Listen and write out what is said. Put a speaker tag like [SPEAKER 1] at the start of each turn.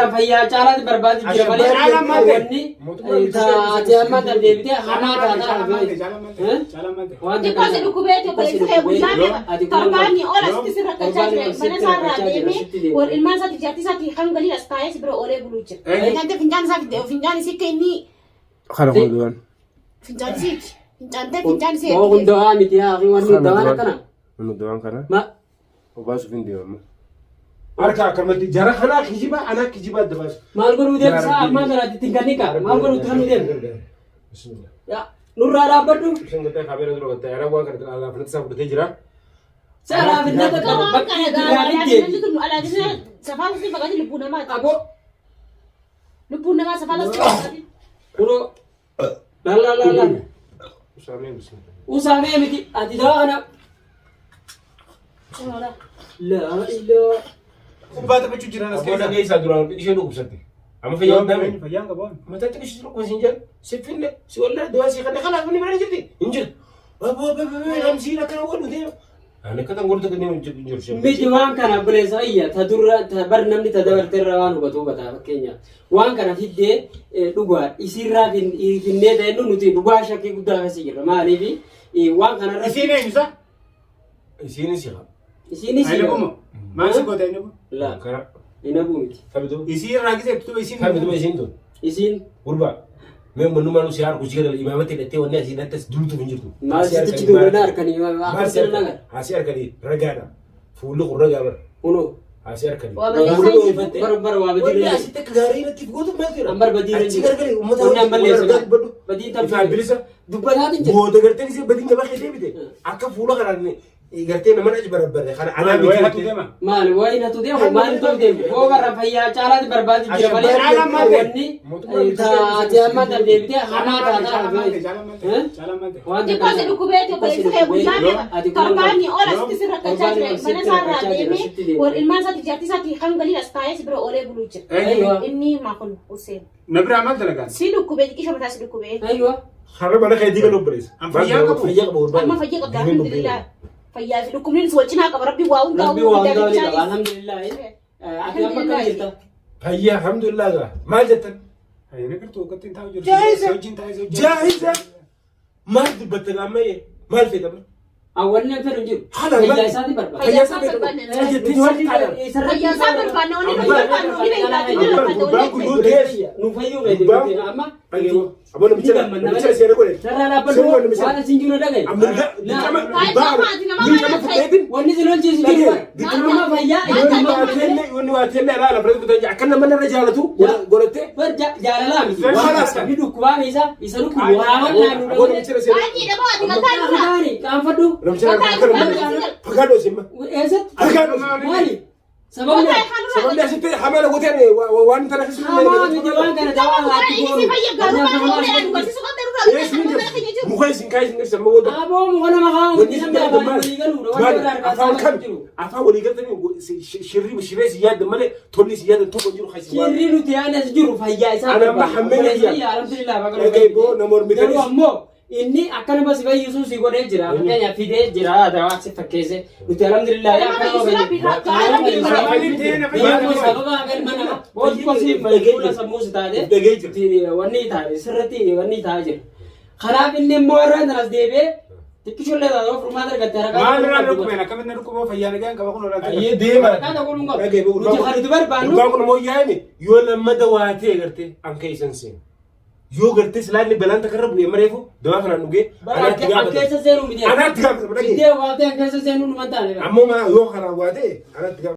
[SPEAKER 1] garra fayyaa caalaatti barbaadu jira malee
[SPEAKER 2] Caalaan maal ta'e?
[SPEAKER 1] wanni taatee amma tan deebitee hamaa taataa waan
[SPEAKER 3] Xiqqoo si dhukkubee obboleessi kee guyyaa meeqa torbaanii ol asitti si rakkachaa ture mana isaa irraa deemee wal ilmaan isaati jaartii isaati hanga galii as taa'ee si bira oolee buluu jira. Fincaan fincaan isaa fidee fincaan isii akka inni
[SPEAKER 2] Kana kun duraan.
[SPEAKER 3] fincaan isiiti. Fincaan ta'e fincaan isii
[SPEAKER 1] Moo kun dawaa miti yaa akhi wanni dawaan akkana.
[SPEAKER 2] Kun duraan kana.
[SPEAKER 1] Ma
[SPEAKER 2] Obaasuuf hin deemamu. Harka akkamatti jara kanaa kijibaa anaa kijibaa adda baasu.
[SPEAKER 1] Maal godhuu deemsa ammaa kana ittiin kan niqa maal godhuu kan deemu.
[SPEAKER 2] Bismillah.
[SPEAKER 1] Yaa nurraa dhaabbadhu.
[SPEAKER 2] Ibsan gattee kaameera dura gattee anaa waan kana alaafinatti isaa fudhatee jira.
[SPEAKER 1] Seeraa finnata qaba bakka irraa deebi.
[SPEAKER 3] Safaan si fagaati lubbuu namaati.
[SPEAKER 1] Aboo
[SPEAKER 3] Lubbuun namaa safaan si fagaati.
[SPEAKER 1] kunoo laal laal laal laal.
[SPEAKER 2] Usaamee bismillah.
[SPEAKER 1] Usaamee miti ati dawaa kana. Laa ilaa.
[SPEAKER 4] Kubbaa taphachuu jiran as
[SPEAKER 2] Aboo
[SPEAKER 4] keessa.
[SPEAKER 2] dhagee isaa duraan ishee dhukkubsatte. Amma fayyaa hundaame.
[SPEAKER 4] Fayyaan qabu.
[SPEAKER 2] Mataa xiqqoo ishee dhukkubsa hin jedhu. Si finne si wallee du'aa si kana kanaaf inni bira jirti hin jiru. Aboo aboo ramsiin akkana godhu deema. Ani akka tan godhu tokko deemu hin jiru.
[SPEAKER 1] Miti waan kana obboleessa ayya ta durra ta bar namni ta dabarte irra waan hubatu hubata fakkeenya waan kana fiddee dhugaa isirraa finnee ta'e nuti dhugaa shakkii guddaa keessa jirra maaliif waan kana irra
[SPEAKER 4] Isiin eenyu isa?
[SPEAKER 2] Isiinis yaa.
[SPEAKER 1] isiinis
[SPEAKER 4] Inni kuma. Maal si goota inni kun?
[SPEAKER 1] la
[SPEAKER 2] Kana
[SPEAKER 1] hin miti
[SPEAKER 2] taphatu.
[SPEAKER 4] Isii irraa gisee tutuba isiin.
[SPEAKER 2] Taphatu isiin tun.
[SPEAKER 1] Isiin
[SPEAKER 2] Gurbaa. Mee mannumaa nu si harku si gara imaamatti hidhattee wanni asii hidhattes duutuuf hin jirtu.
[SPEAKER 1] Maal sitti duulana harkanii
[SPEAKER 2] Maal si
[SPEAKER 1] nagar
[SPEAKER 2] Asii harkanii ragaadha. Fuulli kun ragaa bara.
[SPEAKER 1] Kunoo
[SPEAKER 2] Asii harkanii.
[SPEAKER 3] Waa balleessaa hin jiru.
[SPEAKER 1] Bar bar waa
[SPEAKER 2] Wanni
[SPEAKER 1] badii
[SPEAKER 2] asitti akka gaarii irratti gootu maal jira?
[SPEAKER 1] Ambar badii irra
[SPEAKER 2] Achi
[SPEAKER 1] jiru.
[SPEAKER 2] gargari uummata
[SPEAKER 1] Wanni ammallee
[SPEAKER 2] wal argaa dubbadhu.
[SPEAKER 1] Badiin tam
[SPEAKER 2] Ifaan bilisa.
[SPEAKER 1] Dubbataatiin jira.
[SPEAKER 2] Booda gartee gisee badiin gabaa kee deebite. Akka fuula kanaan gartee nama achi barabbarre kana anaa
[SPEAKER 4] Maal wayi hatu
[SPEAKER 2] miti.
[SPEAKER 4] deema?
[SPEAKER 1] Maal wayi natu deemu maal ta'u deemu boo garra fayyaa caalaatti barbaadu jira malee
[SPEAKER 4] Caalaan maal ta'e?
[SPEAKER 1] wanni taatee amma tan deebitee hamaa taataa
[SPEAKER 4] Caalaan maal ta'e? Caalaan maal ta'e? Caalaan maal ta'e?
[SPEAKER 1] waan
[SPEAKER 3] Xiqqoo si dhukkubee obboleessi kee guyyaa meeqa torbaanii ol asitti si rakkachaa ture mana isaa irraa deemee wal ilmaan isaati jaartii isaati hanga galii as taa'ee si bira oolee buluu jira. Inni maakun Hussein.
[SPEAKER 4] Na biraa maal dalagaan?
[SPEAKER 3] Si dhukkubee xiqqisha mataa si dhukkubee.
[SPEAKER 1] Aywa.
[SPEAKER 2] Har'a mana keetii galu obboleessa.
[SPEAKER 4] An fayyaa qabu.
[SPEAKER 2] Fayyaa qabu.
[SPEAKER 3] Amma fayyaa qabda alhamdulillah. Fayyaa fi dhukkubni wal cinaa qaba rabbi waa hundaa
[SPEAKER 1] Rabbi waa hundaa ni qaba alhamdulillah. Ati amma akkam jirta?
[SPEAKER 2] Fayyaa alhamdulillah gaa. Maal jettan?
[SPEAKER 4] Hayina gartuu akkatti hin taa'u jiru.
[SPEAKER 2] Jaahisa.
[SPEAKER 4] Wajjin taa'ee wajjin.
[SPEAKER 2] Jaahisa. Maal dubbattan ammayyee? Maal feetama?
[SPEAKER 1] Awwalni an fedhu hin jiru.
[SPEAKER 2] Haala
[SPEAKER 1] Fayyaa isaati barbaada.
[SPEAKER 3] Fayyaa isaa barbaanne.
[SPEAKER 2] Jettee
[SPEAKER 3] Fayyaa isaa barbaanne wanni nuti barbaannu ni beekna.
[SPEAKER 2] Gurbaan kun yoo ta'e
[SPEAKER 1] Nu fayyuu keeti amma.
[SPEAKER 2] Aboo namicha seera godhe.
[SPEAKER 1] Sarara dhaabbadhu waan asin jiru dhagaye.
[SPEAKER 2] Mirga dirqama dirqama fudheetin
[SPEAKER 1] Wanni isin hojjechiisu jiru dirqama fayyaa
[SPEAKER 2] wanni waa teellee alaa lafa irratti akka nama narra jaalatu godhattee
[SPEAKER 1] bar jaalalaa miti. Waan ni dhukkubaan isa isa dhukkubu waa wal'aa nu
[SPEAKER 2] aboo namicha seera
[SPEAKER 3] Baay'ee dhaboo ati mataa nurraa.
[SPEAKER 1] Qaanfadhu qaanfadhu.
[SPEAKER 2] namicha fagaadhu isin
[SPEAKER 1] Eessatti?
[SPEAKER 2] fagaadhu
[SPEAKER 1] Maali? Sababni
[SPEAKER 2] sababni asitti hamaa goteen waan tana
[SPEAKER 1] hamaa miti waan kana dawaa haati
[SPEAKER 3] Inni si fayya garuu maal uleedhaan dubarsiisuu qabda nurraa.
[SPEAKER 2] Muka isin kaa'e isin garsiisan moo wanta
[SPEAKER 1] Aboo muka nama haa
[SPEAKER 2] wanni
[SPEAKER 1] wanti
[SPEAKER 2] isin
[SPEAKER 1] namni
[SPEAKER 2] yaaddan
[SPEAKER 1] afaan
[SPEAKER 2] maali?
[SPEAKER 1] walii galuudha. Wanti
[SPEAKER 2] Maali?
[SPEAKER 1] irraa
[SPEAKER 2] Afaan
[SPEAKER 1] argaa
[SPEAKER 2] kam?
[SPEAKER 1] jiru.
[SPEAKER 2] Afaan walii galtanii shirrii shirree si yaaddan malee tolli si yaaddan tokko hin jiru kan isin waan.
[SPEAKER 1] Shirrii nuti yaadne as jiru fayyaa isaa
[SPEAKER 2] Ana amma hammeenya
[SPEAKER 1] Obboleessa
[SPEAKER 2] kiyya.
[SPEAKER 1] kiyya, alhamdulillah baga
[SPEAKER 2] Dhaga'i boo, nama mormitanis.
[SPEAKER 1] Garuu ammoo inni akka nama si fayyisuu si godhee jira. Fakkeenyaaf fidee jira dawaa si fakkeesse. Nuti alhamdulillah yaa akka nama fayyisu. Sababa galma nama boosii fuula sammuu si taate
[SPEAKER 2] Dhagee jira.
[SPEAKER 1] wanni taate sirriitti wanni taa'aa jira. Kanaaf inni immoo irra kanas deebi'ee xiqqishollee taate furmaata argatte harkaa.
[SPEAKER 4] Maal irraa dhukkubeen akkamitti na dhukkuboo fayyaa nagaan qaba kun olaantuu.
[SPEAKER 2] Ayyee deema.
[SPEAKER 1] Harkaa tokko nu qabu.
[SPEAKER 2] Dhaga'i boo,
[SPEAKER 1] Nuti kan nuti barbaannu
[SPEAKER 2] Gurbaan kun immoo yaa'ime yoo lammata waa ta'e gartee an keessa seenu. Yoo gartee silaalli balaan takka irra bu'ee mareefu dawaa kanaan dhugee anaatti
[SPEAKER 1] An
[SPEAKER 2] gaafata.
[SPEAKER 1] keessa seenuu miti.
[SPEAKER 2] Anaatti gaafata dhaga'i.
[SPEAKER 1] Fiddee waa ta'e an keessa seenuu nu mantaane.
[SPEAKER 2] Ammoo yoo kanaan waa ta'e anaatti gaafata.